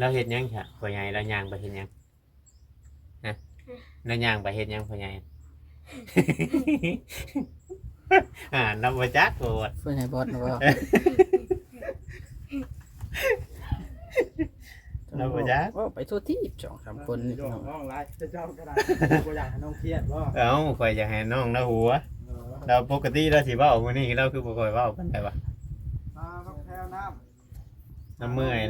ລາວເຮັດຫຍັງຊະ ພໍ່ໃຫຍ່? ລາວຍ່າງໄປເຮັດຫຍັງ? ຮະ? ລາວຍ່າງໄປເຮັດຫຍັງພໍ່ໃຫຍ່? ອ່າ ລາວບໍ່ຈັກໂພດ ເພິ່ນໃຫ້ບອດນະບໍ່? ລາວບໍ່ຈັກ ເວົ້າໄປທົ່ວທີບ ສອງສາມຄົນນີ້ ນ້ອງຫຼາຍ ເຈົ້າກໍໄດ້ ບໍ່ຢາກໃຫ້ນ້ອງຄຽດບໍ່? ເອົ້າ ຂ້ອຍຢາກໃຫ້ນ້ອງລາວຫົວ ເອີ ລາວປົກກະຕິລາວຊິເວົ້າ ມື້ນີ້ລາວຄືບໍ່ຄ່ອຍເວົ້າປານໃດວະ? ມາແຖວນ້ຳ ລາວເມື່ອຍ.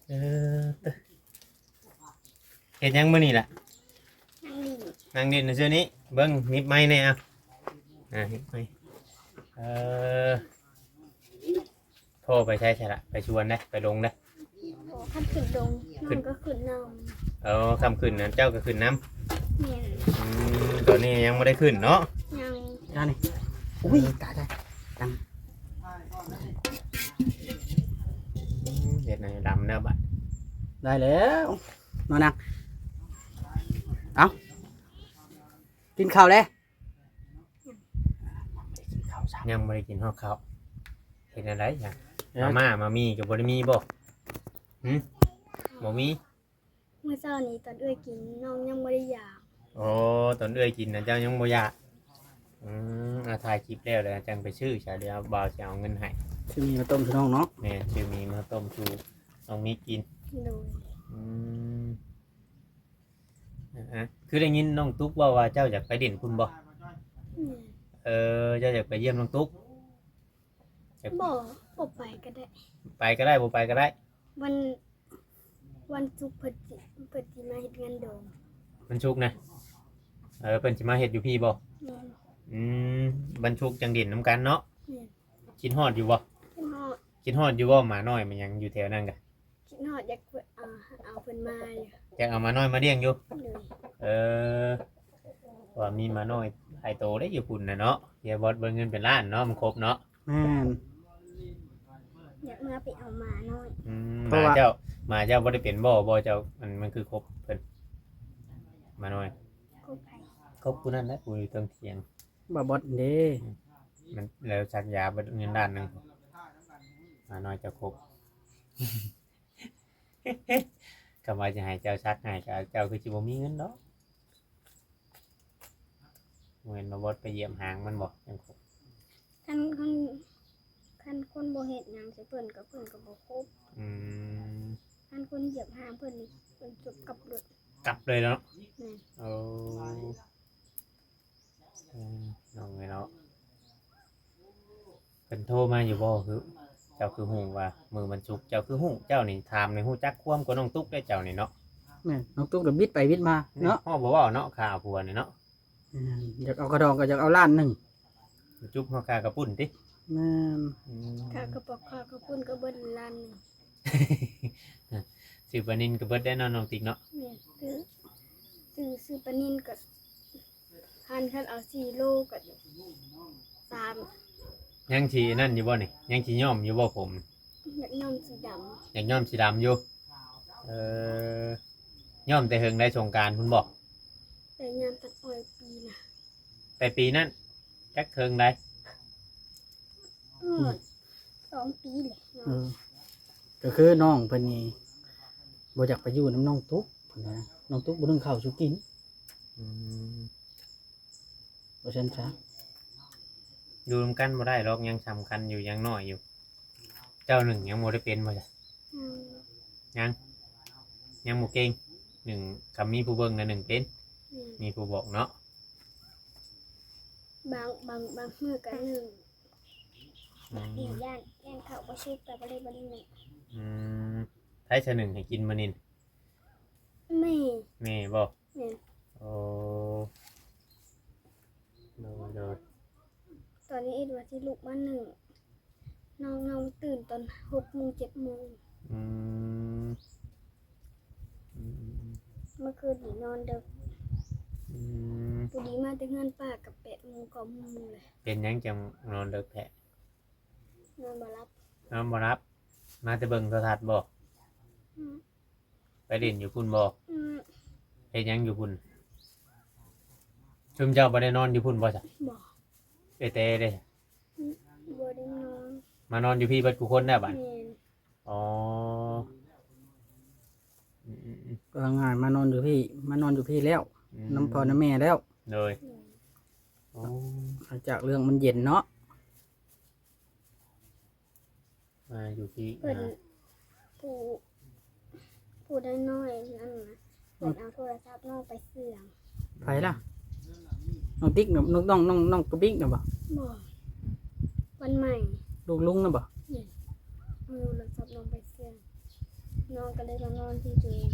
ເອີ ເຮັດຫຍັງມື້ນີ້ລະ? ນັ່ງຫຼິ້ນ ນັ່ງຫຼິ້ນຊື່ນີ້. ເບິ່ງ ໜິບໄມແດ່ ເອົາ ໜິບໄມ. ເອີ ພໍ່ໄປໃສຊະລະ? ໄປສວນເດ້ ໄປດົງເດ້. ພໍ່ຄັນຂຶ້ນດົງ ນ້ອງກໍຂຶ້ນນຳ. ເອີ ຄ່ຳຂຶ້ນນັ້ນເຈົ້າກໍຂຶ້ນນຳ. ແມ່ນ. ອືມ ຕອນນີ້ຍັງບໍ່ໄດ້ຂຶ້ນເນາະ? ຍັງ. ນັ້ນນີ້ ອຸ້ຍ ຕາຍ ຕາຍ ຕັງ ເຮັດໃຫ້ດຳແລ້ວບາດ. ໄດ້ແລ້ວ ມານັ່ງ ເອົ້າ ກິນເຂົ້າແລ້ວ. ຍັງບໍ່ໄດ້ກິນຮອດເຂົ້າ ເຮັດແນວໃດຫຍັງ? ເອີ ມາມ່າ ມາໝີ່ກໍບໍ່ໄດ້ມີບໍ່? ຫຶ ບໍ່ມີ? ມື້ເຊົ້ານີ້ຕອນເອື້ອຍກິນ ນ້ອງຍັງບໍ່ໄດ້ຢາກ. ໂອ້ ຕອນເອື້ອຍກິນນະ ເຈົ້າຍັງບໍ່ຢາກ. ອືມ ອ່າ ຖ່າຍຄລິບແລ້ວ ແລ້ວຈັ່ງໄປຊື້ຊະ ດຽວບ່າວຊິເອົາເງິນໃຫ້. ຊື້ໝີ່ມາຕົ້ມສູ່ນ້ອງເນາະ. ແມ່ນ ຊື້ໝີ່ມາຕົ້ມສູ່ນ້ອງມິກກິນ. ໂດຍ. ອືມ ອ່າ ຄືໄດ້ຍິນນ້ອງຕຸກເວົ້າວ່າເຈົ້າຢາກໄປຫຼິ້ນພຸ້ນບໍ່? ແມ່ນ. ເອີ ເຈົ້າຢາກໄປຢ້ຽມນ້ອງຕຸກ? ບໍ່ ບໍ່ໄປກໍໄດ້. ໄປກໍໄດ້ ບໍ່ໄປກໍໄດ້. ວັນ ວັນສຸກເພິ່ນຊິ ເພິ່ນຊິມາເຮັດງານດອງ. ວັນສຸກນະ? ເອີ ເພິ່ນຊິມາເຮັດຢູ່ພີ້ບໍ່? ແມ່ນ. ອືມ ວັນສຸກຈັ່ງຫຼິ້ນນຳກັນເນາະ. ແມ່ນ. ຄິດຮອດຢູ່ບໍ່? ຄິດຮອດ. ຄິດຮອດຢູ່ບໍ່ ໝານ້ອຍໝາຫຍັງຢູ່ແຖວນັ້ນກະ? ຄິດຮອດ ຢາກເອົາ ເອົາເພິ່ນມາຢູ່. ຢາກເອົາໝານ້ອຍມາລ້ຽງຢູ່? ໂດຍ. ເອີ ວ່າມີໝານ້ອຍຫຼາຍໂຕເດ້ຢູ່ພຸ້ນນະເນາະ. ເຮຍບອດເບິດເງິນເປັນລ້ານເນາະ ມັນຄົບເນາະ. ແມ່ນ. ຢາກມາໄປເອົາໝານ້ອຍ. ອືມ ເພາະວ່າ ໝາເຈົ້າ ໝາເຈົ້າບໍ່ໄດ້ເປັນບໍ່? ບໍ່ ເຈົ້າ ມັນ ມັນຄືຄົບເພິ່ນ ໝານ້ອຍ. ຄົບໃຜ? ຄົບຜູ້ນັ້ນແຫຼະ ຜູ້ຢູ່ເທິງຖຽງ. ບ່າວບອດເດ້. ອືມ ມັນ ແລ້ວສັກຢາເບິດເງິນລ້ານໜຶ່ງ ໝານ້ອຍເຈົ້າຄົບ. ຄຳວ່າຈະໃຫ້ເຈົ້າສັກໃຫ້ ກໍເຈົ້າຄືຊິບໍ່ມີເງິນດອກ. ບໍ່ແມ່ນວ່າບໍ່ໄປຢຽບຫາງມັນບໍ່ ຈັ່ງຄົບ? ຄັນ ຄັນ ຄັນຄົນບໍ່ເຮັດຫຍັງໃສ່ເພິ່ນ ກໍເພິ່ນກໍບໍ່ຄົບ. ອືມ ຄັນຄົນຢຽບຫາງເພິ່ນນີ້ ເພິ່ນຈົບກັບລົດ ກັບເລີຍເນາະ. ແມ່ນ. ໂອ້ ອືມ ນ້ອງເອີຍເນາະ ເພິ່ນໂທມາຢູ່ບໍ່? ຄືເຈົ້າຄືຮູ້ວ່າມື້ວັນສຸກ ເຈົ້າຄືຮູ້? ເຈົ້ານີ້ຖາມນີ້ຮູ້ຈັກຄວາມກວ່ານ້ອງຕຸກເດ້ເຈົ້ານີ້ເນາະ. ແມ່ນ ນ້ອງຕຸກກໍບິດໄປບິດມາເນາະ. ເວົ້າບໍ່ເວົ້າເນາະ ຂ້າເອົາຜົວນີ້ເນາະ. ອືມ ຢາກເອົາກະດອງກໍຢາກເອົາລ້ານໜຶ່ງ. ຈຸບເຮົາຄ່າກະປຸ້ນຕິ? ແມ່ນ. ອືມ ຄ່າກະປ໋ອກ ຄ່າກະປຸ້ນກໍເບິດລ້ານໜຶ່ງ. ຊື້ປານິນກໍເບິດໄດ້ເນາະ ນ້ອງຕິກເນາະ. ແມ່ນ. ຊື້ ຊື້ ຊື້ປານິນກໍ ຄັນ ຄັນເອົາສີ່ໂລກໍສາມ. ຍັງຊິນັ້ນຢູ່ບໍ່ນີ້? ຍັງຊິຍ້ອມຢູ່ບໍ່ຜົມ? ຢາກຍ້ອມສີດຳ. ຢາກຍ້ອມສີດຳຢູ່. ເອີ ຍ້ອມແຕ່ເຫິງໃດ ສົງການພຸ້ນບໍ່? ແຕ່ຍາມຕັດອ້ອຍປີນະ. ແຕ່ປີນັ້ນ ຈັກເຖິງໃດ? ອືມ ສອງປີແຫຼະ. ເອີ ກໍຄືນ້ອງເພິ່ນນີ້ບໍ່ຢາກໄປຢູ່ນຳນ້ອງຕຸກ ເພິ່ນວ່າ ນ້ອງຕຸກບໍ່ໜຶ້ງເຂົ້າສູ່ກິນ. ອືມ ວ່າຊັ້ນຊະ. ຢູ່ນຳກັນບໍ່ໄດ້ດອກ ຍັງສຳຄັນຢູ່ ຍັງນ້ອຍຢູ່. ເຈົ້າໜຶ້ງຍັງບໍ່ໄດ້ເປັນບໍ່ຊະ? ອືມ ຍັງ ຍັງບໍ່ເກັ່ງ. ໜຶ້ງ ຄັນມີຜູ້ເບິ່ງນະ ໜຶ້ງເປັນ. ອືມ ມີຜູ້ບອກເນາະ. ບາງ ບາງ ບາງມື້ກໍໜຶ້ງ. ອືມ ບາດນີ້ຢ້ານ ຢ້ານເຂົ້າບໍ່ສຸກ ກໍບໍ່ໄດ້ ບໍ່ໄດ້ໜຶ້ງ. ອືມ ໃຜຊະໜຶ້ງໃຫ້ກິນມື້ນີ້? ແມ່. ແມ່ບໍ່? ແມ່ນ. ໂອ້ ໂດຍ ໂດຍ. ຕອນນີ້ເອັດວ່າຊິລຸກມາໜຶ້ງ ນ້ອງ ນ້ອງຕື່ນຕອນຫົກໂມງ ເຈັດໂມງ. ອືມ ອືມ ອືມ ອືມ ເມື່ອຄືນນີ້ນອນເດິກ. ອືມ ພໍດີມາແຕ່ເຮືອນປ້າກໍແປດໂມງ ເກົ້າໂມງເລີຍ. ເປັນຫຍັງຈັ່ງນອນເດິກແທ້? ນອນບໍ່ຫຼັບ. ນອນບໍ່ຫຼັບ. ມາແຕ່ເບິ່ງໂທລະທັດບໍ່? ອືມ. ໄປຫຼິ້ນຢູ່ພຸ້ນບໍ່? ອືມ ເຮັດຫຍັງຢູ່ພຸ້ນ? ຊຸມເຈົ້າບໍ່ໄດ້ນອນຢູ່ພຸ້ນບໍ່ຊະ? ບໍ່. ເອື້ອຍແຕ່ເດ້? ອືມ ບໍ່ໄດ້ນອນ. ມານອນຢູ່ພີ້ເບິດຄູ່ຄົນແລ້ວບາດ? ແມ່ນ. ອໍ ອືມໆໆ ກໍວ່າງ່າຍ ມານອນຢູ່ພີ້ ມານອນຢູ່ພີ້ແລ້ວ ອືມ ນຳພໍ່ນຳແມ່ແລ້ວ. ໂດຍ. ໂດຍ. ໂອ້ ຫຼັງຈາກເລື່ອງມັນເຢັນເນາະ. ມາຢູ່ທີ່ ເພິ່ນ ອ່າ ຜູ້ ຜູ້ນ້ອຍໆນັ້ນນະ ເພິ່ນເອົາໂທລະສັບນ້ອງໄປເຊື່ອງ. ໃຜລະ? ນ້ອງຕິກນະ ນ້ອງ ນ້ອງ ນ້ອງ ນ້ອງກະບິກນະບໍ່? ບໍ່ ວັນໃໝ່ ລູກລຸງນະບໍ່? ແມ່ນ ເອົາໂທລະສັບນ້ອງໄປເຊື່ອງ ນ້ອງກໍເລີຍມານອນທີ່ໂຕເອງ.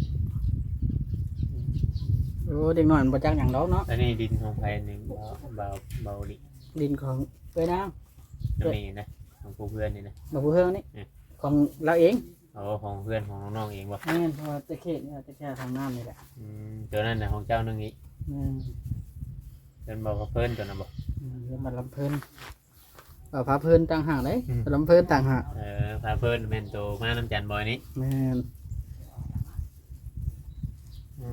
ໂອ້ ເດັກນ້ອຍມັນບໍ່ຈັກຫຍັງດອກເນາະ. ອັນນີ້ດິນຂອງໃຜນີ້ ເບົາ ເບົາ ເບົາລິ? ດິນຂອງເອື້ອຍນາງ ຕົວນີ້ນະ ຂອງຜູ້ເຮືອນນີ້ນະ ບໍ່ຜູ້ເຮືອນນີ້ ອືມ ຂອງລາວເອງ. ອໍ ຂອງເຮືອນຂອງນ້ອງໆເອງບໍ່? ແມ່ນ ເພາະວ່າແຕ່ເຂດນີ້ ແຕ່ແຄວທາງນ້ຳນີ້ແຫຼະ. ອືມ ຕົວນັ້ນນະຂອງເຈົ້າໜຶ່ງອີກ. ແມ່ນ ເຮືອນບໍ່ ພາເພີນຕົວນັ້ນບໍ່? ອືມ ເຮືອນບ້ານລຳເພີນ ເອີ ພາເພີນຕ່າງຫາກເດ້. ອືມ ລຳເພີນຕ່າງຫາກ. ເອີ ພາເພີນແມ່ນໂຕມານຳຈັນບອຍນີ້. ແມ່ນ. ອື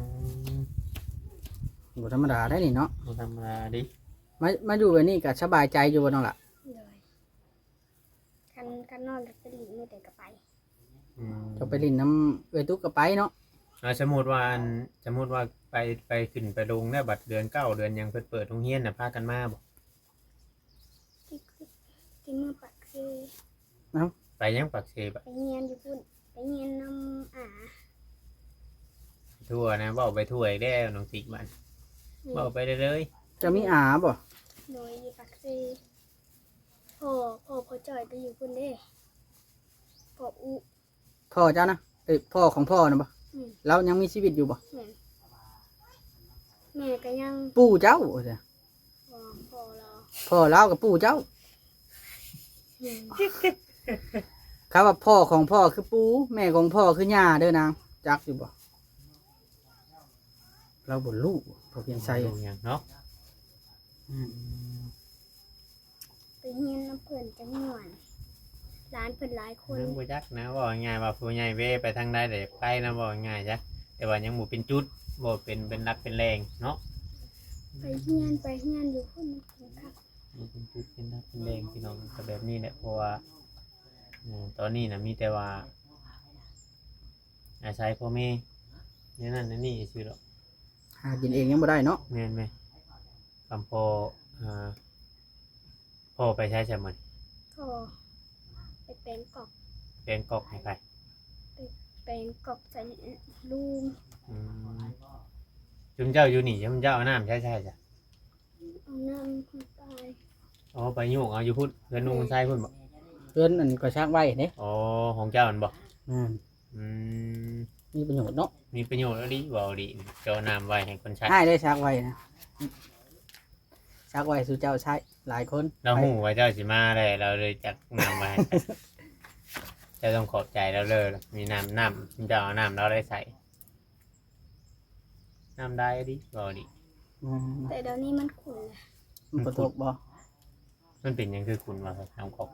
ມ ບໍ່ທຳມະດາໄດ໋ນີ້ເນາະ ບໍ່ທຳມະດາເດ້. ມາ ມາຢູ່ແບບນີ້ກໍສະບາຍໃຈຢູ່ບໍ່ນ້ອງລະ? ໂດຍ. ຄັນ ຄັນນ້ອງຢາກໄປຫຼິ້ນມື້ໃດກໍໄປ. ອືມ ເຈົ້າໄປຫຼິ້ນນຳເອື້ອຍຕຸກກໍໄປເນາະ. ອ່າ ສົມມຸດວ່າ ອັນ ສົມມຸດວ່າໄປ ໄປຂຶ້ນໄປລົງແລ້ວ ບັດເດືອນເກົ້າເດືອນຫຍັງເພິ່ນເປີດໂຮງຮຽນນະ ພາກັນມາບໍ່? ທີ່ ທີ່ເມືອງປາກເຊ. ເອົ້າ ໄປຫຍັງປາກເຊບາດ? ໄປຮຽນຢູ່ພຸ້ນ ໄປຮຽນນຳອາ. ທົ່ວນະ ເວົ້າໄປທົ່ວອີກແລ້ວນ້ອງຕິກບາດ. ອືມ ເວົ້າໄປເລື້ອຍໆ. ເຈົ້າມີອາບໍ່? ໂດຍ ຢູ່ປາກເຊ. ພໍ່ ພໍ່ ພໍ່ຈ່ອຍໄປຢູ່ພຸ້ນເດ້ ພໍ່ອຸ. ພໍ່ເຈົ້ານະ? ເອີຍ ພໍ່ຂອງພໍ່ນະບໍ່? ອືມ ລາວຍັງມີຊີວິດຢູ່ບໍ່? ແມ່ນ ແມ່ກໍຍັງ. ປູ່ເຈົ້າ ພໍ່ ພໍ່ລາວ ພໍ່ລາວກັບປູ່ເຈົ້າ. ອືມ ຄຳວ່າພໍ່ຂອງພໍ່ຄືປູ່ ແມ່ຂອງພໍ່ຄືຍ່າເດີນາງ ຈັກຢູ່ບໍ່? ລາວບໍ່ຮູ້ ພໍ່ພຽງໄຊ ບໍ່ຮູ້ຫຍັງເນາະ. ອືມ ໄປຮຽນນຳເພິ່ນຈັກມ່ວນ ຫຼານເພິ່ນຫຼາຍຄົນ. ຍັງບໍ່ຈັກນະ ເວົ້າງ່າຍໆວ່າຜູ້ໃຫຍ່ເວໄປທາງໃດກໍຢາກໄປນະ ເວົ້າງ່າຍໆຊະ ແຕ່ວ່າຍັງບໍ່ເປັນຈຸດ ບໍ່ເປັນ ເປັນຫຼັກເປັນແຫຼ່ງເນາະ. ໄປຮຽນ ໄປຮຽນຢູ່ພຸ້ນ ບໍ່ເປັນຈຸດເປັນຫຼັກເປັນແຫຼ່ງ ພີ່ນ້ອງ ກໍແບບນີ້ແຫຼະ. ເພາະວ່າ ອືມ ຕອນນີ້ນະມີແຕ່ວ່າອາໄສພໍ່ແມ່ແນວນັ້ນແນວນີ້ຊື່ດອກ ຫາກິນເອງຍັງບໍ່ໄດ້ເນາະ. ແມ່ນໆ ຄຳພໍ່ ອ່າ ພໍ່ໄປໃສຊະມື້ນີ້? ພໍ່ໄປແປງກອກ. ແປງກອກໃຫ້ໃຜ? ໄປແປງກອກໃສ່ລຸງ. ອືມ ຈຸມເຈົ້າຢູ່ນີ້ ຈຸມເຈົ້າເອົານ້ຳໃຊ້ໃສຊະ? ເອົານ້ຳໃຫ້ປາຍ. ອໍ ໄປໂຍກເອົາຢູ່ພຸ້ນ ເຮືອນລຸງ ແມ່ນ ຊາຍພຸ້ນບໍ? ເຮືອນອັນຂ້ອຍຊັກໄວ້ເດ້. ອໍ ຂອງເຈົ້າຫັ້ນບໍ? ແມ່ນ. ອືມ ມີປະໂຫຍດເນາະ. ມີປະໂຫຍດອີ່ຫຼີ ເວົ້າອີ່ຫຼີ ເຈາະນ້ຳໄວ້ໃຫ້ຄົນໃຊ້. ອ້າຍໄດ້ຊັກໄວ້ນະ ຊັກໄວ້ສູ່ເຈົ້າໃຊ້ຫຼາຍຄົນ. ລາວຮູ້ວ່າເຈົ້າຊິມາແລ້ວ ລາວເລີຍຈັກນ້ຳໄວ້ໃຫ້. ເຈົ້າຕ້ອງຂອບໃຈລາວເລີຍ ມີນ້ຳ ນ້ຳ ເຈົ້າເອົານ້ຳລາວໄດ້ໃຊ້. ນ້ຳໄດ້ດີ ເວົ້າດີ. ອືມ ແຕ່ດຽວນີ້ມັນຂຸ້ນແຫຼະ. ມັນຝົນຕົກບໍ? ມັນເປັນຫຍັງຄືຂຸ້ນວະ ນ້ຳຂອງ?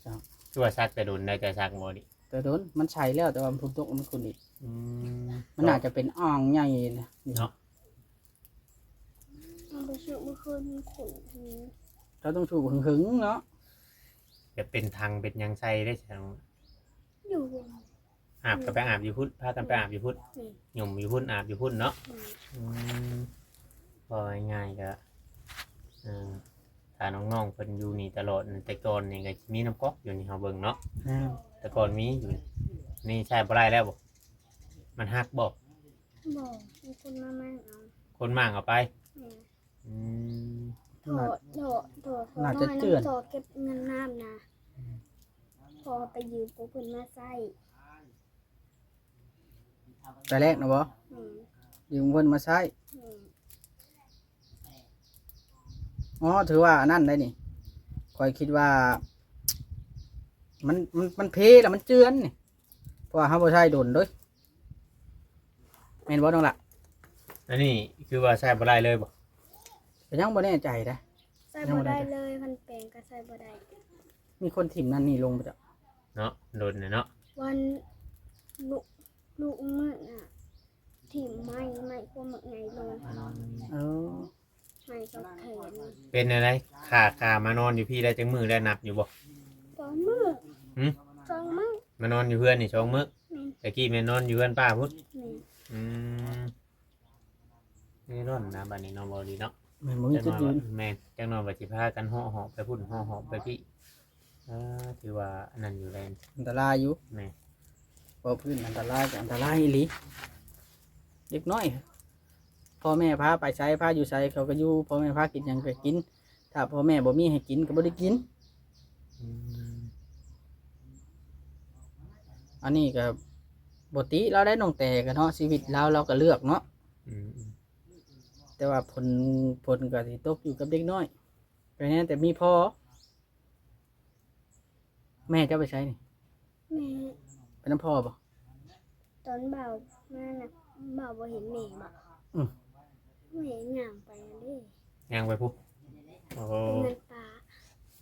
ເຈົ້າ ຄືວ່າຊັກແຕ່ດົນໄດ້ ແຕ່ຊັກບໍ່ດີ? ແຕ່ດົນ ມັນໃສແລ້ວ ແຕ່ວ່າມັນຝົນຕົກມັນຂຸ້ນອີກ. ອືມ ມັນໜ້າຈະເປັນອ່າງໃຫຍ່ນະ ເນາະ. ມັນບໍ່ຊຸ ບໍ່ຄືມັນຂຸ້ນ. ອືມ ເຈົ້າຕ້ອງສູບເຫິງໆເນາະ. ແບບເປັນຖັງເປັນຫຍັງໃສ່ໄດ້ຊັ້ນ. ຢູ່ ອາບກໍໄປອາບຢູ່ພຸ້ນ ພາກັນໄປອາບຢູ່ພຸ້ນ. ອືມ ຫຍຸ້ມຢູ່ພຸ້ນ ອາບຢູ່ພຸ້ນເນາະ. ອືມ ອືມ ເວົ້າງ່າຍໆກໍ ເອີ ຖ້ານ້ອງໆເພິ່ນຢູ່ນີ້ຕະຫຼອດ ແຕ່ກ່ອນນີ້ກໍຊິມີນ້ຳກອກຢູ່ນີ້ ເຮົາເບິ່ງເນາະ. ແມ່ນ ແຕ່ກ່ອນມີຢູ່ ນີ້ໃຊ້ບໍ່ໄດ້ແລ້ວບໍ? ມັນຫັກບໍ? ບໍ່ ມີຄົນມາມ້າງເອົາ. ຄົນມ້າງເອົາໄປ? ແມ່ນ. ອືມ ທໍ່ ທໍ່ ທໍ່ ໜ້າຈະເຈື່ອນ ທໍ່ເກັບເງິນນ້ຳນະ. ອືມ ພໍ່ໄປຢືມຂອງເພິ່ນມາໃຊ້. ແຕ່ແລກນະບໍ? ອືມ ຢືມເພິ່ນມາໃຊ້. ອືມ ອໍ ຖືວ່າອັນນັ້ນໄດ໋ນີ້ ຂ້ອຍຄິດວ່າມັນ ມັນ ມັນເພແລ້ວມັນເຈື່ອນນີ້ ເພາະວ່າເຮົາບໍ່ໃຊ້ດົນເດ້. ແມ່ນບໍ່ນ້ອງລະ? ອັນນີ້ຄືວ່າໃຊ້ບໍ່ໄດ້ເລີຍບໍ? ກໍຍັງບໍ່ແນ່ໃຈນະ ໃຊ້ບໍ່ໄດ້ເລີຍ. ຄັນແປງກໍໃຊ້ບໍ່ໄດ້. ມີຄົນຖິ້ມນັ້ນນີ້ລົງບໍ່ເຈົ້າ? ເນາະ ດົນເນາະ. ວັນ ລູກ ລູກມື້ນະ ໄມ້ ໄມ້ພວກໝາກໃຫຍ່ລົງ ເອີ ໄມ້ກໍແຂນ ເປັນແນວໃດ? ຂ້າ ຂ້າມານອນຢູ່ພີ້ໄດ້ຈັກມື້ແລ້ວ ນັບຢູ່ບໍ່? ສອງມື້ ຫື? ສອງມື້ ມານອນຢູ່ເຮືອນນີ້ສອງມື້. ແມ່ນ ແຕ່ກີ້ແມ່ນນອນຢູ່ເຮືອນປ້າພຸ້ນ. ແມ່ນ ອືມ ນີ້ຮ້ອນນະ ບັດນີ້ເນາະ ບໍ່ດີເນາະ. ແມ່ນ ບໍ່ມີຈຸດຢືນ. ແມ່ນ ຈັກໜ່ອຍວ່າຊິພາກັນເຫາະໆໄປພຸ້ນ ເຫາະໆໄປພີ້. ເອີ ຖືວ່າອັນນັ້ນຢູ່ແລ້ວ ອັນຕະລາຍຢູ່. ແມ່ນ ເວົ້າພື້ນອັນຕະລາຍກໍອັນຕະລາຍອີ່ຫຼີ. ເດັກນ້ອຍ ພໍ່ແມ່ພາໄປໃສ ພາຢູ່ໃສ ເຂົາກໍຢູ່ ພໍ່ແມ່ພາກິນຫຍັງກໍກິນ ຖ້າພໍ່ແມ່ບໍ່ມີໃຫ້ກິນກໍບໍ່ໄດ້ກິນ. ອືມ ອັນນີ້ກໍບໍ່ຕິລາວໄດ້ ນ້ອງແຕກໍເນາະ ຊີວິດລາວ ລາວກໍເລືອກເນາະ. ອືມ ແຕ່ວ່າຜົນ ຜົນກໍຊິຕົກຢູ່ກັບເດັກນ້ອຍ ກໍແນ່ແຕ່ມີພໍ່. ແມ່ເຈົ້າໄປໃສນີ້? ແມ່ ໄປນຳພໍ່ບໍ່? ຕອນບ່າວມານະ ບ່າວບໍ່ເຫັນແມ່ບໍ່? ອືມ ແມ່ຍ່າງໄປຫັ້ນເດ້ ຍ່າງໄປພຸ້ນ. ໂອ້ ເປັນເຮືອນປ່າ.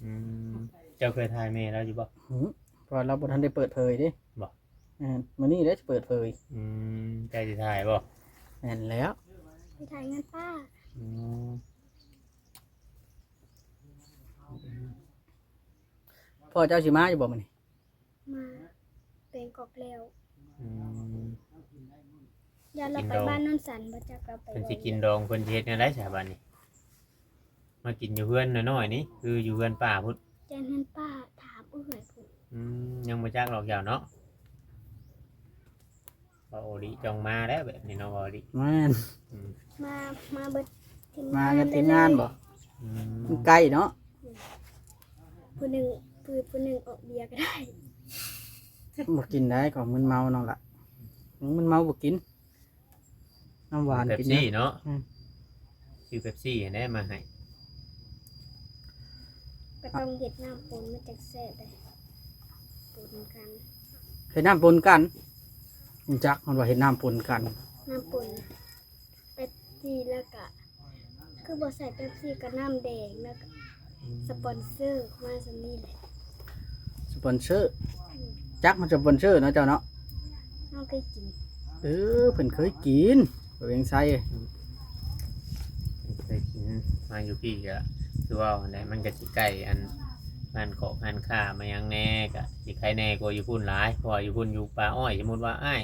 ອືມ ເຈົ້າເຄີຍຖ່າຍແມ່ລາວຢູ່ບໍ່? ຫື ເພາະວ່າລາວບໍ່ທັນໄດ້ເປີດເຜີຍເດ້. ບໍ່? ແມ່ນ ມື້ນີ້ແຫຼະຊິເປີດເຜີຍ. ອືມ ໃກ້ຊິຖ່າຍບໍ່? ແມ່ນແລ້ວ ໄປຖ່າຍເຮືອນປ່າ. ອືມ ພໍ່ເຈົ້າຊິມາຢູ່ບໍ່ມື້ນີ້? ມາ ແປງກອກແລ້ວ. ອືມ ຢ້ານລາວໄປບ້ານໂນນສັນ ບໍ່ຈັກລາວໄປ ເພິ່ນຊິກິນດອງ ເພິ່ນຊິເຮັດແນວໃດຊະບາດນີ້? ມາກິນຢູ່ເຮືອນນ້ອຍໆນີ້ ຄືຢູ່ເຮືອນປ້າພຸ້ນ? ແຕ່ເຮືອນປ້າຖາມເອື້ອຍພຸ້ນ. ອືມ ຍັງບໍ່ຈັກດອກເຈົ້າເນາະ. ເວົ້າອີ່ຫຼີ ຕ້ອງມາແລ້ວແບບນີ້ເນາະ ເວົ້າອີ່ຫຼີ. ແມ່ນ ອືມ ມາ ມາເບິດທີມງານ ມາກັບທີມງານບໍ່? ອືມ ມັນໃກ້ເນາະ. ອືມ ຜູ້ໜຶ່ງ ຜູ້ ຜູ້ໜຶ່ງອອກເບຍກໍໄດ້. ບໍ່ກິນໄດ້ ຂອງມຶນເມົານ້ອງລະ ມຶນເມົາບໍ່ກິນ ນ້ຳຫວານ ເປັບຊີເນາະ. ອືມ ຊື້ເປັບຊີຫັ້ນແຫຼະມາໃຫ້. ກໍຕ້ອງເຮັດນ້ຳປົນ ມັນຈັ່ງແຊບເດ້ ປົນກັນ. ເຮັດນ້ຳປົນກັນ? ຮູ້ຈັກ ເພິ່ນວ່າເຮັດນ້ຳປົນກັນ. ນ້ຳປົນເປັບຊີ ແລ້ວກະ ຄືບໍ່ໃສ່ເປັບຊີ ກໍນ້ຳແດງ ແລ້ວກະ ອືມ ສະປອນເຊີມາສ່ຳນີ້ແຫຼະ. ສະປອນເຊີ? ອືມ ຈັກມັນສະປອນເຊີເນາະເຈົ້າເນາະ. ເຮົາເຄີຍກິນ. ເອີ ເພິ່ນເຄີຍກິນ ເວງໄຊ. ອືມ ເຄີຍກິນ ມາຢູ່ພີ້ກໍຄືເວົ້າຫັ້ນແຫຼະ ມັນກໍຊິໃກ້ອັນ ຮ້ານຂອກຮ້ານຄ້າມາຫຍັງແດ່ ກໍຊິໄຄແດ່ກວ່າຢູ່ພຸ້ນຫຼາຍ. ເພາະວ່າຢູ່ພຸ້ນຢູ່ປ່າອ້ອຍ ສົມມຸດວ່າອ້າຍ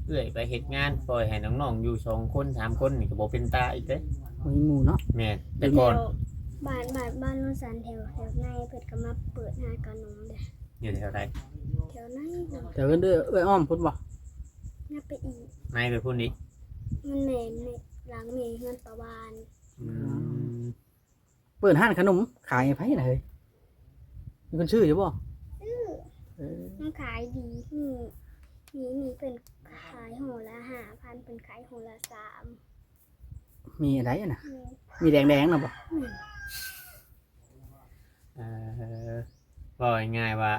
ເອື້ອຍໄປເຮັດງານ ປ່ອຍໃຫ້ນ້ອງໆຢູ່ສອງຄົນສາມຄົນນີ້ ກໍບໍ່ເປັນຕາອີກເດ້ ບໍ່ມີໝູ່ເນາະ. ແມ່ນ ແຕ່ກ່ອນ ບ້ານ ບ້ານ ບ້ານໂນນສັນ ແຖວ ແຖວໃນ ເພິ່ນກໍມາເປີດຮ້ານຂະໜົມເດ້. ຢູ່ແຖວໃດ? ແຖວໃນ ແຖວເຮືອນເອື້ອຍອ້ອມພຸ້ນບໍ່? ນັບໄປອີກ ໃນໄປພຸ້ນອີກ. ມັນແມ່ນ ແມ່ນຫຼັງແມ່ເຮືອນປາວານ. ອືມ ເປີດຮ້ານຂະໜົມຂາຍໃຫ້ໃຜນະເຮີ້ຍ? ມີຄົນຊື້ຢູ່ບໍ່? ຊື້. ເອີ ມັນຂາຍດີ. ມີ ມີ ມີເພິ່ນຂາຍຫໍ່ລະຫ້າພັນ ເພິ່ນຂາຍຫໍ່ລະສາມ. ມີອັນໃດນະ? ມີ ມີແດງໆນະບໍ່? ແມ່ນ. ເອີ ເວົ້າງ່າຍໆວ່າ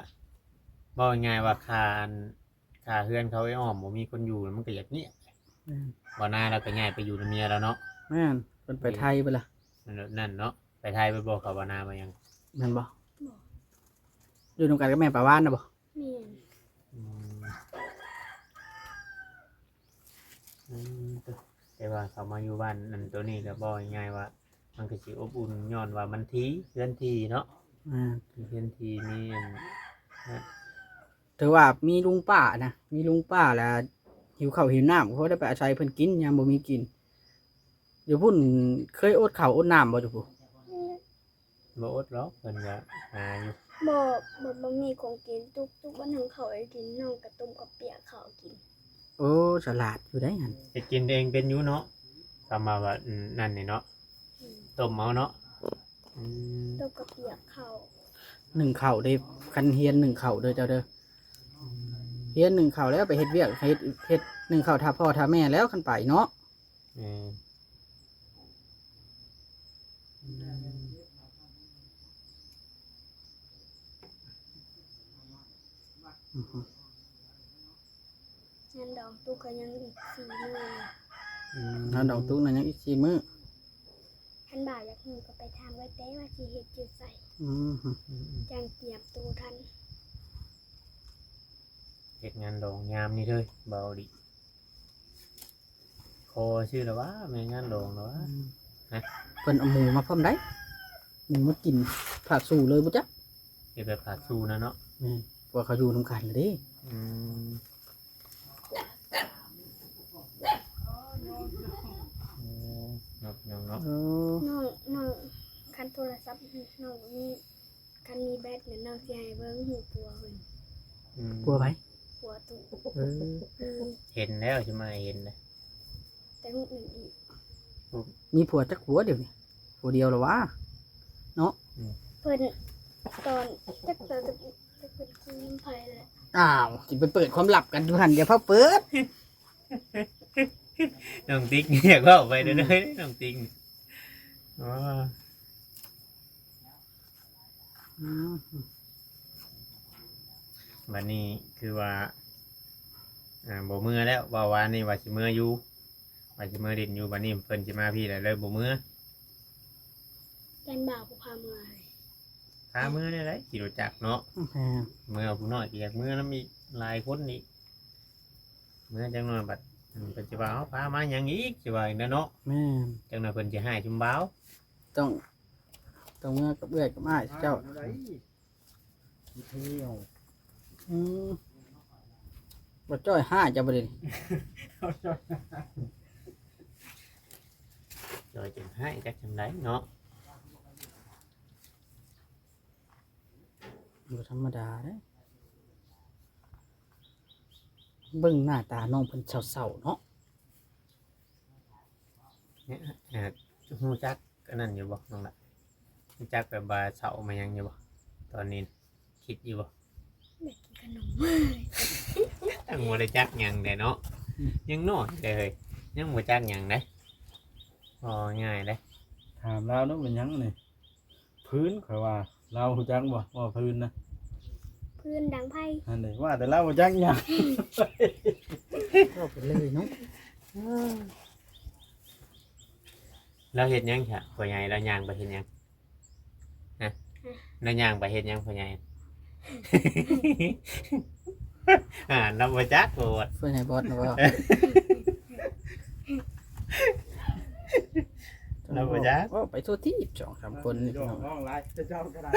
ເວົ້າງ່າຍໆວ່າ ຄ່າ ອັນ ຖ້າເຮືອນເຂົາໄອ້ອ້ອມບໍ່ມີຄົນຢູ່ ມັນກໍຢາກງຽບ. ແມ່ນ. ບ່າວນາລາວກໍຍ້າຍໄປຢູ່ນຳເມຍລາວເນາະ. ແມ່ນ. ເພິ່ນໄປໄທເບິດລະ. ແມ່ນແບບນັ້ນເນາະ. ໄປໄທເບິດບໍ່ ເຂົາບ່າວນາມາຍັງ? ແມ່ນບໍ່? ບໍ່. ຢູ່ນຳກັນກັບແມ່ປາວານນະບໍ່? ແມ່ນ. ອືມ ອືມ ແຕ່ວ່າເຂົາມາຢູ່ບ້ານອັນໂຕນີ້ກໍເວົ້າງ່າຍໆວ່າ ມັນກໍຊິອົບອຸ່ນ ຍ້ອນວ່າມັນທີ່ ເຮືອນທີ່ເນາະ. ແມ່ນ. ເຮືອນທີ່ມີອັນ ນະ ຖືວ່າມີລຸງປ້ານະ ມີລຸງປ້າແລ້ວ ຫິວເຂົ້າຫິວນ້ຳ ກໍພໍໄດ້ໄປອາໄສເພິ່ນກິນ ຍາມບໍ່ມີກິນ. ຢູ່ພຸ້ນເຄີຍອົດເຂົ້າອົດນ້ຳບໍ່? ຢູ່ພຸ້ນ ບໍ່ອົດດອກ ເພິ່ນກໍຫາຢູ່. ບໍ່ ບໍ່ ບໍ່ມີຂອງກິນ ທຸກ ທຸກວັນໜຶ່ງເຂົ້າໄດ້ກິນ ນ້ອງກໍຕົ້ມເຂົ້າປຽກເຂົ້າກິນ. ໂອ້ ສະຫຼາດຢູ່ໃດຫັ້ນ. ເຮັດກິນເອງເປັນຢູ່ເນາະ. ຄຳວ່າ ວ່າ ອັນນັ້ນນີ້ເນາະ. ອືມ ຕົ້ມເອົາເນາະ. ອືມ ຕົ້ມເຂົ້າປຽກເຂົ້າ ໜຶ້ງເຂົ້າເດ້. ຄັນຮຽນໜຶ້ງເຂົ້າເດີເຈົ້າເດີ. ອືມ ຮຽນໜຶ້ງເຂົ້າແລ້ວໄປເຮັດວຽກ ເຮັດ ເຮັດໜຶ້ງເຂົ້າຖ້າພໍ່ຖ້າແມ່ແລ້ວ ຄັນໄປເນາະ. ແມ່ນ. ອືມ ງານດອງຕຸກກໍຍັງອີກສີ່ມື້. ອືມ ງານດອງຕຸກນັ້ນຍັງອີກສີ່ມື້. ຄັນບ່າວຢາກຮູ້ກໍໄປຖາມໄວ້ແຕ່ວ່າຊິເຮັດຢູ່ໃສ. ອືມ ຈັ່ງຕຽມໂຕທັນ. ເຮັດງານດອງຍາມນີ້ເລີຍ ເວົ້າດີ. ພໍຊື່ລະວ່າແມ່ງານດອງລະວ່າ ອືມ ຮະ ເພິ່ນເອົາໝູມາພ້ອມໃດ໋ ໝູມາກິນຜາກຊູເລີຍບໍ່ຈັກ ເຮັດແບບຜາກຊູນະເນາະ ແມ່ນ ເພາະວ່າເຂົາຢູ່ນຳກັນເດ້ ອືມ ໂອ້ ເນາະ ພີ່ນ້ອງເນາະ ເອີ ນ້ອງ ນ້ອງ ຄັນໂທລະສັບນ້ອງມີ ຄັນມີແບັດນັ້ນນ້ອງຊິໃຫ້ເບິ່ງຮູບຜົວເພິ່ນ ອືມ ຜົວໃຜ? ຜົວຕູ້ ເອີ ອືມ ເຫັນແລ້ວ ຊິມາໃຫ້ເຫັນເດ້ ແຕ່ຮູບນັ້ນອີກ ມີຜົວຈັກຜົວດຽວນີ້? ຜົວດຽວລະຫວາ ເນາະ ອືມ ເພິ່ນຕອນ ຈັກຕອນ ຈັກເພິ່ນຂີ່ນຳໃຜແຫຼະ ອ້າວ ຊິໄປເປີດຄວາມລັບກັນຢູ່ຫັ້ນ ຢ່າພາເປີດ ນ້ອງຕິກ ຢາກເວົ້າໄປເດີ ອືມ ນ້ອງຕິກ ອໍ ອືມ ບັດນີ້ຄືວ່າ ອ່າ ບໍ່ເມືອແລ້ວ ເວົ້າວານນີ້ວ່າຊິເມືອຢູ່ ວ່າຊິເມືອຫຼິ້ນຢູ່ ບັດນີ້ເພິ່ນຊິມາພີ້ແລ້ວ ເລີຍບໍ່ເມືອ ຢ້ານບ່າວບໍ່ພາເມືອ ພາເມືອແນວໃດ ຂີ່ລົດຈັກເນາະ ແມ່ນ ເມືອຜູ້ນ້ອຍກໍຢາກເມືອນຳອີກ ຫຼາຍຄົນອີກ ເມືອຈັກໜ່ອຍບັດ ເພິ່ນຊິວ່າ ເອົາ ພາມາຫຍັງອີກ ຊິວ່າອີກແຫຼະເນາະ ແມ່ນ ຈັກໜ່ອຍເພິ່ນຊິຮ້າຍຊຸມບ່າວ ຕ້ອງ ຕ້ອງເມືອກັບເອື້ອຍກັບອ້າຍເຈົ້າ ອືມ ບໍ່ຈ້ອຍຮ້າຍເຈົ້າບໍ່ໄດ້ ຈ້ອຍຈົນຮ້າຍຈັກຈັ່ງໃດເນາະ ບໍ່ທຳມະດາເດ້ ເບິ່ງໜ້າຕານ້ອງເພິ່ນເສົ້າໆເນາະ ເອີ ຮູ້ຈັກອັນນັ້ນຢູ່ບໍ່ນ້ອງລະ? ຮູ້ຈັກແບບວ່າເສົ້າມາຫຍັງຢູ່ບໍ່? ຕອນນີ້ຄິດຢູ່ບໍ່? ຢາກກິນຂະໜົມ ຍັງບໍ່ໄດ້ຈັກຫຍັງເດ້ເນາະ ອືມ ຍັງນ້ອຍເດ້ເຮີ້ຍ ຍັງບໍ່ຈັກຫຍັງເດ້ ບໍ່ງ່າຍເດ້ ຖາມລາວເນາະ ແມ່ນຫຍັງນີ້? ຟືນ ຂ້ອຍວ່າ ລາວຮູ້ຈັກບໍ່ ວ່າຟືນນະ? ຟືນດັງໄຟ ຫັ້ນເດ້ ວ່າແຕ່ລາວບໍ່ຈັກຫຍັງ ເວົ້າໄປເລີຍເນາະ ລາວເຮັດຫຍັງຊະ? ພໍ່ໃຫຍ່ລາວຍ່າງໄປເຮັດຫຍັງ? ຮະ? ລາວຍ່າງໄປເຮັດຫຍັງພໍ່ໃຫຍ່? ອ່າ ລາວບໍ່ຈັກໂພດ ເພິ່ນໃຫ້ບອດນະບໍ່? ລາວບໍ່ຈັກ ເວົ້າໄປທົ່ວທີບ ສອງສາມຄົນນີ້ພີ່ນ້ອງ ນ້ອງຫຼາຍ ເຈົ້າກໍໄດ້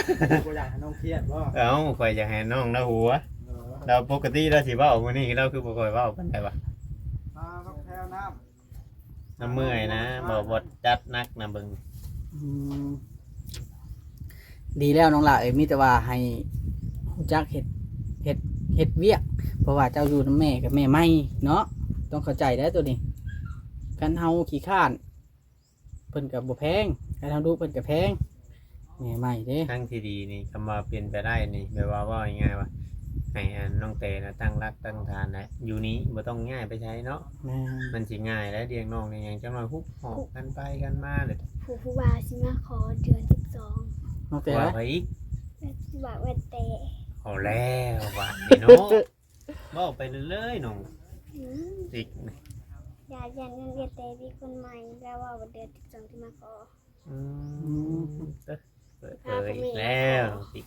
ບໍ່ຢາກໃຫ້ນ້ອງຄຽດບໍ່? ເອົ້າ ຂ້ອຍຢາກໃຫ້ນ້ອງລາວຫົວ ເອີ ລາວປົກກະຕິລາວຊິເວົ້າ ມື້ນີ້ລາວຄືບໍ່ຄ່ອຍເວົ້າປານໃດວະ? ອ່າ ແພວນ້ຳ ລາວເມື່ອຍນະ ບໍ່ ບໍ່ຈັດໜັກນະເບິ່ງ ອືມ ດີແລ້ວນ້ອງຫຼ້າເອີຍ ມີແຕ່ວ່າໃຫ້ຮູ້ຈັກເຮັດ ເຮັດ ເຮັດວຽກ ເພາະວ່າເຈົ້າຢູ່ນຳແມ່ກັບແມ່ໃໝ່ເນາະ ຕ້ອງເຂົ້າໃຈເດີໂຕນີ້ ຄັນເຮົາຂີ້ຄ້ານ ເພິ່ນກໍບໍ່ແພງ ຄັນເຮົາດຸເພິ່ນກໍແພງ ແມ່ໃໝ່ເດ້ ທາງທີ່ດີນີ້ ຄຳວ່າເປັນໄປໄດ້ນີ້ ແບບວ່າເວົ້າງ່າຍໆວ່າ ໃຫ້ອັນນ້ອງແຕນະຕັ້ງຫຼັກຕັ້ງຖານແຫຼະ ຢູ່ນີ້ບໍ່ຕ້ອງຍ້າຍໄປໃສເນາະ ແມ່ນ ມັນຊິງ່າຍແຫຼະ ລ້ຽງນ້ອງລ້ຽງຫຍັງ ຈັກໜ້ອຍຮຸບຫອບກັນໄປກັນມາເລີຍ ຜູ້ ຜູ້ບ່າວຊິມາຂໍເດືອນສິບສອງ ນ້ອງແຕນ ວ່າໃຜອີກ? ວ່າແວ່ນແຕ ເອົາແລ້ວບາດນີ້ເນາະ ເວົ້າໄປເລື້ອຍໆນ້ອງ ອືມ ຕິກ ຢ່າ ຢ່າ ຢ່າ ຢ່າແຕ່ມີຄົນໃໝ່ ແລ້ວວ່າເດືອນສິບສອງຊິມາຂໍ ອືມ ອືມ ເປີດເຜີຍອີກແລ້ວນ້ອງຕິກ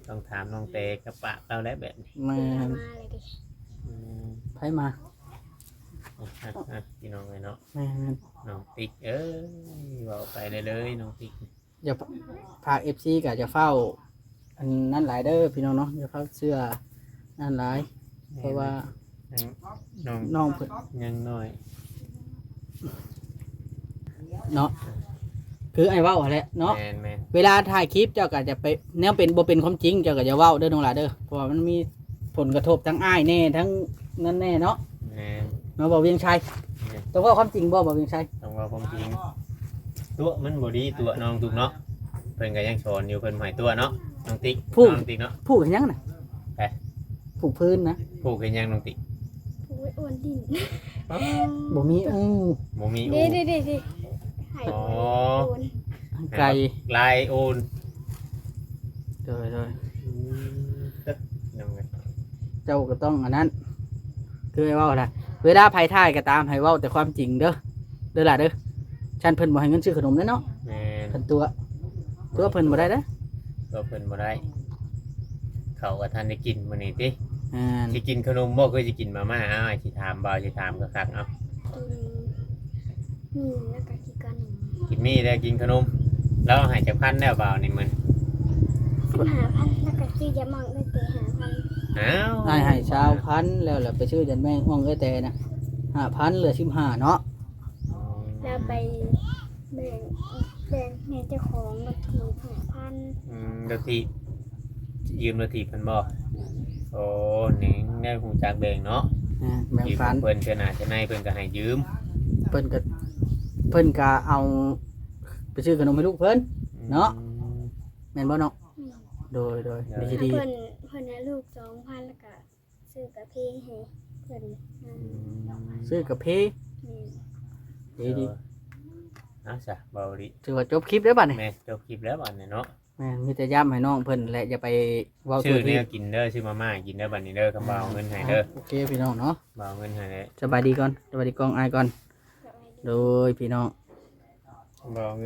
ຕ້ອງຖາມນ້ອງແຕກັບປາກລາວແຫຼະແບບນີ້ ແມ່ນ ອືມ ໃຜມາ ອ່ະ ພີ່ນ້ອງເອີຍເນາະ ແມ່ນ ນ້ອງຕິກເອີຍ ເວົ້າໄປເລື້ອຍໆນ້ອງຕິກ ຢ່າ ຝາກເອັຟຊີກໍຢ່າຟ້າວອັນນັ້ນຫຼາຍເດີພີ່ນ້ອງເນາະ ຢ່າຟ້າວເຊື່ອນັ້ນຫຼາຍ ເພາະວ່າ ຍັງ ນ້ອງ ນ້ອງເພິ່ນຍັງນ້ອຍເນາະ ຄືອ້າຍເວົ້າຫັ້ນແຫຼະເນາະ ແມ່ນໆ ເວລາຖ່າຍຄລິບເຈົ້າກໍຈະໄປ ແນວເປັນບໍ່ເປັນຄວາມຈິງ ເຈົ້າກໍຢ່າເວົ້າເດີນ້ອງຫຼ້າເດີ ເພາະວ່າມັນມີຜົນກະທົບທັງອ້າຍແດ່ ທັງນັ້ນແດ່ເນາະ ແມ່ນ ເນາະ ບ່າວວຽງໄຊ ແມ່ນ ຕ້ອງເວົ້າຄວາມຈິງບໍ່ ບ່າວວຽງໄຊ? ຕ້ອງເວົ້າຄວາມຈິງ ຕົວະມັນບໍ່ດີ ຕົວະນ້ອງຕຸກເນາະ ເພິ່ນກໍຍັງສອນຢູ່ ເພິ່ນບໍ່ໃຫ້ຕົວະເນາະ ນ້ອງຕິກ ຜູກ ນ້ອງຕິກເນາະ ຜູກເຮັດຫຍັງນະ? ໄປ ຜູກຟືນນະ ຜູກເຮັດຫຍັງນ້ອງຕິກ? ຜູກໄວ້ໂອນດິນ ບໍ່ມີອູ່ ບໍ່ມີອູ່ ເດ້ໆໆ ໃຫ້ ອໍ ໄກ່ ລາຍໂອນ ໂດຍໆ ອືມ ເອີ ນ້ອງເອີຍ ເຈົ້າກໍຕ້ອງອັນນັ້ນ ຄືເວົ້ານະ ເວລາໃຜຖ່າຍກໍຕາມ ໃຫ້ເວົ້າແຕ່ຄວາມຈິງເດີ ເດີຫຼ້າເດີ ຊັ້ນເພິ່ນບໍ່ໃຫ້ເງິນຊື້ຂະໜົມແລ້ວເນາະ ແມ່ນ ຄັນຕົວະ ຕົວະເພິ່ນບໍ່ໄດ້ເດີ ຕົວະເພິ່ນບໍ່ໄດ້ ເຂົ້າກໍທັນໄດ້ກິນມື້ນີ້ຕິ ແມ່ນ ຊິກິນຂະໜົມບໍ່ ຄືຊິກິນມາມ່າ ເອົາ ຊິຖາມ ບ່າວຊິຖາມຄັກໆ ເອົາ ກິນ ມີແລ້ວກໍກິນຂະໜົມ ກິນໝີ່ແລ້ວກິນຂະໜົມ. ລາວໃຫ້ຈັກພັນແລ້ວບ່າວນີ້ມື້ນີ້? ສິບຫ້າພັນ ແລ້ວກໍຊື້ຢາໝອງໄດ້ແຕ່ຫ້າພັນ. ອ້າວ ອ້າຍໃຫ້ຊາວພັນ ແລ້ວລະໄປຊື້ຢາແມງອ່ອງເອື້ອຍແຕ່ນະ ຫ້າພັນ ເຫຼືອສິບຫ້າເນາະ. ແລ້ວໄປແບ່ງ ແບ່ງໃຫ້ເຈົ້າຂອງລົດຖີບຫ້າພັນ. ອືມ ລົດຖີບ ຢືມລົດຖີບເພິ່ນບໍ່? ໂອ້ ນີ້ໄດ້ຮູ້ຈັກແບ່ງເນາະ. ແມ່ນ ແບ່ງປັນ ຢືມຂອງເພິ່ນ ເທື່ອໜ້າເທື່ອໃນເພິ່ນກໍໃຫ້ຢືມ. ເພິ່ນກໍ ເພິ່ນກໍເອົາໄປຊື້ຂະໜົມໃຫ້ລູກເພິ່ນເນາະ. ອືມ ແມ່ນບໍ່ນ້ອງ? ແມ່ນ. ໂດຍ ໂດຍ ໂດຍ ດີ ດີ ເພິ່ນ ເພິ່ນໃຫ້ລູກສອງພັນ ແລ້ວກໍ ຊື້ກາເຟໃຫ້ເພິ່ນ. ອືມ ຊື້ກາເຟ. ແມ່ນ. ດີ ດີ ເອີ ເອົາຊະ ເວົ້າດີ ຖືວ່າຈົບຄລິບແລ້ວບັດນີ້. ແມ່ນ ຈົບຄລິບແລ້ວບັດນີ້ເນາະ. ແມ່ນ ມີແຕ່ຢ້ຳໃຫ້ນ້ອງເພິ່ນແຫຼະ ຢ່າໄປເວົ້າ ຊື້ແນວກິນເດີ ຊື້ມາມ່າກິນເດີບັດນີ້ເດີ ຄຳບ່າວເອົາເງິນໃຫ້ເດີ. ອ່າ ໂອເຄ ພີ່ນ້ອງເນາະ ບ່າວເອົາເງິນໃຫ້ເດີ. ສະບາຍດີກ່ອນ ສະບາຍດີກ້ອງອ້າຍກ່ອນ. ສະບາຍດີ. ໂດຍ ພີ່ນ້ອງ ບ່າວເອົາເງິນ